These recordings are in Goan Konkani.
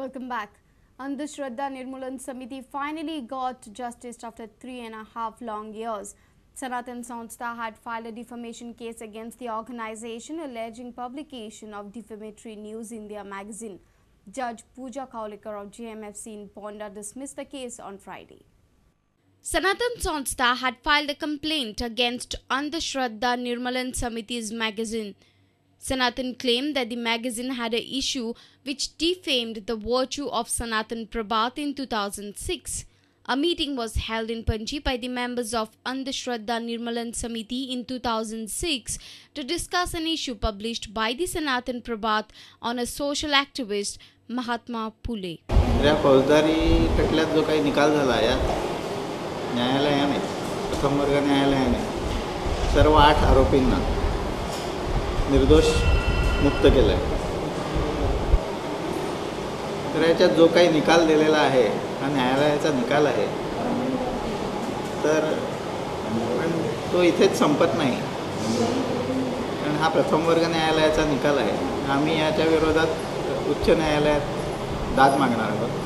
Welcome back. Andhashraddha Nirmulan Samiti finally got justice after 3.5 long years. Sanatan Sanstha had filed a defamation case against the organization alleging publication of defamatory news in their magazine. Judge Pooja Kaulikar of JMFC in Ponda dismissed the case on Friday. Sanatan Sanstha had filed a complaint against Andhashraddha Nirmulan Samiti's magazine. Sanatan claimed that the magazine had an issue which defamed the virtue of Sanatan Prabhat in 2006. A meeting was held in Panji by the members of Andhashraddha Nirmulan Samiti in 2006 to discuss an issue published by the Sanatan Prabhat on a social activist, Mahatma Phule. या फौजदारी खटल्यात जो काही निकाल झाला या न्यायालयाने, प्रथम वर्ग न्यायालयाने सर्व 8 आरोपींना निर्दोष मुक्त केलं आहे. तर याच्यात जो काही निकाल दिलेला आहे हा न्यायालयाचा निकाल आहे, तर पण तो इथेच संपत नाही, कारण हा प्रथम वर्ग न्यायालयाचा निकाल आहे. आम्ही याच्या विरोधात उच्च न्यायालयात दाद मागणार आहोत.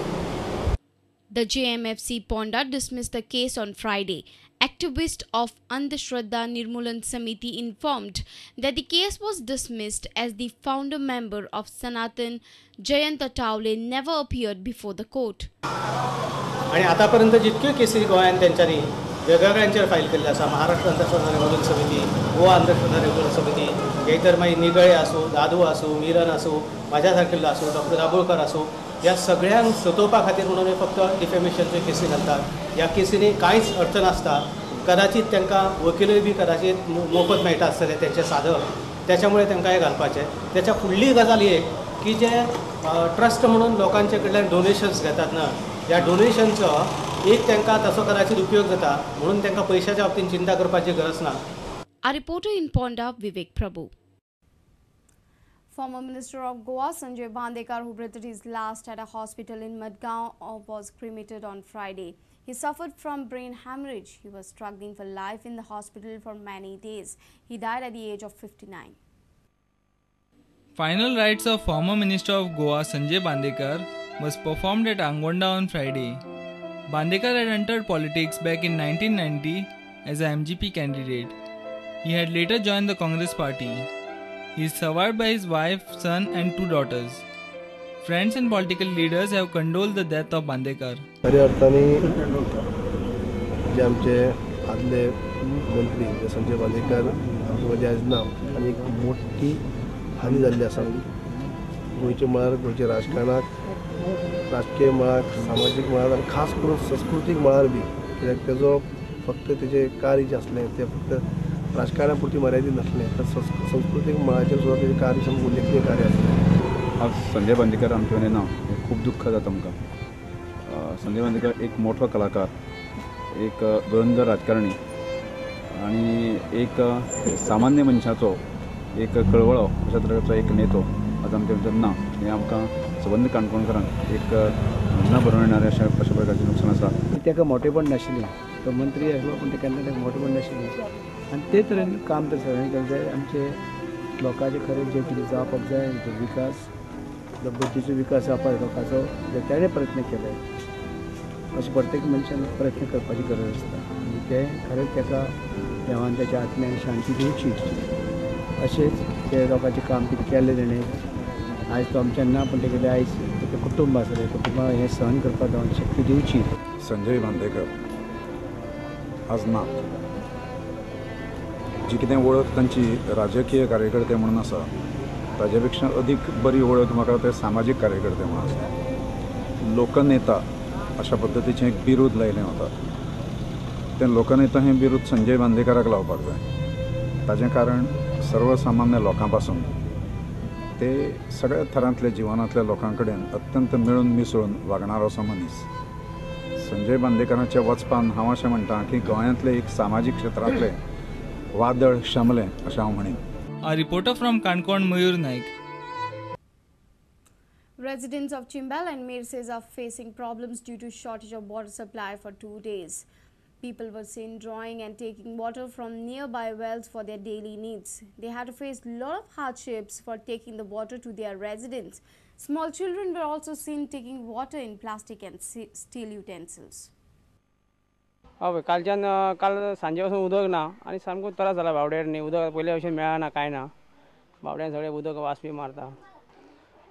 The JMFC Ponda dismissed the case on Friday. Activists of Andhashraddha Nirmulan Samiti informed that the case was dismissed as the founder member of Sanatan, Jayant Athawale, never appeared before the court. आणि आतापर्यंत जितक्यो केसी गोंयांत तेंच्यांनी वेगवेगळ्यांचेर फायल केल्ले आसा, महाराष्ट्र अंधश्रद्धा निर्मूलन समिती, गोवा अंधश्रद्धा निर्मूलन समिती, हे तर मागीर निगळे आसूं, दादू आसूं, मिरन आसूं, म्हाज्या सारकिल्लो आसूं, डॉक्टर दाबोळकर आसूं, ह्या सगळ्यांक सतोवपा खातीर म्हणून हे फक्त डिफेमेशनच्यो केसी घालतात. ह्या केसींनी कांयच अर्थ नासता. कदाचित तांकां वकिलूय बी कदाचित मोफत मेळटा आसतलें तेंचें साधक, त्याच्यामुळे तांकां हें घालपाचें. त्याच्या फुडली गजाल ही एक की जे ट्रस्ट म्हणून लोकांचे कडल्यान डोनेशन्स घेतात ना, ह्या डोनेशनचो एक तांकां तसो कदाचित उपयोग जाता म्हणून तांकां पयशाच्या बाबतींत चिंता करपाची गरज ना. A reporter in Ponda, Vivek Prabhu. Former Minister of Goa Sanjay Bandekar, who breathed his last at a hospital in Madgaon, was cremated on Friday. He suffered from brain hemorrhage. He was struggling for life in the hospital for many days. He died at the age of 59. Final rites of former Minister of Goa Sanjay Bandekar was performed at Angonda on Friday. Bandekar had entered politics back in 1990 as a MGP candidate. He had later joined the Congress party. He is survived by his wife, son and 2 daughters. Friends and political leaders have condoled the death of Bandekar. खऱ्या अर्थाने जे आमचे आदले मंत्री जे संजय बांदेकर आमचे मदीं आयज ना आनी एक मोठी हानी जाल्ली आसा गोंयच्या मळार, गोंयच्या राजकारणाक, राजकीय मळार, सामाजीक मळार आनी खास करून संस्कृतीक मळार बी, कित्याक तेजो फक्त तेजें कार्य जें आसलें तें फक्त राजकारणा पुरती मर्यादीत नासलें, तर संस्कृतीक मळाचेर सुद्दां तेजें कार्य सामकें उल्लेखनीय कार्य आसलें. आज संजय बांदेकर आमचे मदीं ना हें खूब दुख्ख जाता आमकां. संजय बांदेकर एक मोठो कलाकार, एक धुरंधर राजकारणी आनी एक सामान्य मनशाचो एक कळवळो अशा तरेचो एक नेतो आज आमचे भितर ना हें आमकां सबंद काणकोणकारांक एक न भरून येणारें अशा अशा प्रकारचें नुकसान आसा. ताका मोठेपण नाशिल्लें, तो मंत्री आसलो पूण ताका केन्ना ताका मोठेपण नाशिल्लें आनी ते तरेन काम तर सगळ्यांनी केलें जाय. आमचे लोकांचे खरें जें कितें जावपाक जाय, विकास, बुद्धीचो विकास जावपाक लोकांचो ताणें प्रयत्न केले, अशें प्रत्येक मनशान प्रयत्न करपाची गरज आसता आनी तें खरेंच ताका देवान ताच्या आत्म्यान शांती दिवची अशेंच ते लोकांचें काम कितें केलें ताणें. आयज तो आमच्यान ना पूण तेगेलें आयज ताका कुटुंब आसा, तें कुटुंबाक हें सहन करपाक देवान शक्ती दिवची. संजय बांदेकर आज ना, जी कितें वळख तांची राजकीय कार्यकर्ते म्हणून आसा ताजे पेक्षा अदीक बरी वळख म्हाका ते सामाजीक कार्यकर्ते म्हणून आसा. लोकनेता अशा पद्दतीचें एक बिरूद लायलें वता, तें लोकनेता हें बिरूद संजय बांदेकराक लावपाक जाय. ताजें कारण सर्वसामान्य लोकां पासून ते सगळ्या थरांतल्या जिवनांतल्या लोकां कडेन अत्यंत मेळून मिसळून वागणारो असो मनीस. संजय बांदेकराच्या वचपान हांव अशें म्हणटा की गोंयांतले एक सामाजीक क्षेत्रांतलें वादळ शमलें अशें हांव म्हणीन. A reporter from Canacona, Mayur Naik. Residents of Chimbel and Merces are facing problems due to shortage of water supply for 2 days. People were seen drawing and taking water from nearby wells for their daily needs. They had to face a lot of hardships for taking the water to their residence. Small children were also seen taking water in plastic and steel utensils. हय, कालच्यान काल सांजे पासून उदक ना आनी सामको त्रास जाला बावड्यार न्ही. उदक पयले भशेन मेळना, कांय ना. बावड्यान सगळें उदक वास बी मारता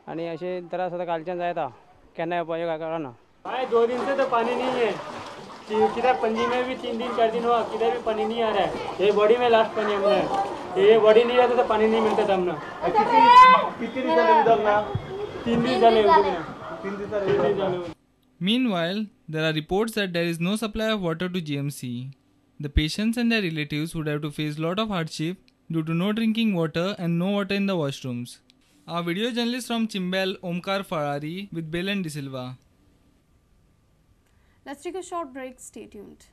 आनी अशें त्रास आतां कालच्यान जायता. केन्ना येवपाचें काय कळना. भाई 2 दिन से तो पानी नहीं है. किधर पणजी में भी 3 दिन 4 दिन हुआ, किधर भी पानी नहीं आ रहा है. ये बॉडी में लास्ट पानी हमने, ये बॉडी नहीं रहता तो पानी नहीं मिलता था हमने. किती दिसांनी उदक ना? 3 दीस जाले उदक ना. 3 दिसांनी जाले. Meanwhile, there are reports that there is no supply of water to GMC. The patients and their relatives would have to face lot of hardship due to no drinking water and no water in the washrooms. Our video journalist from Chimbel, Omkar Farari with Belen De Silva. Let's take a short break. Stay tuned.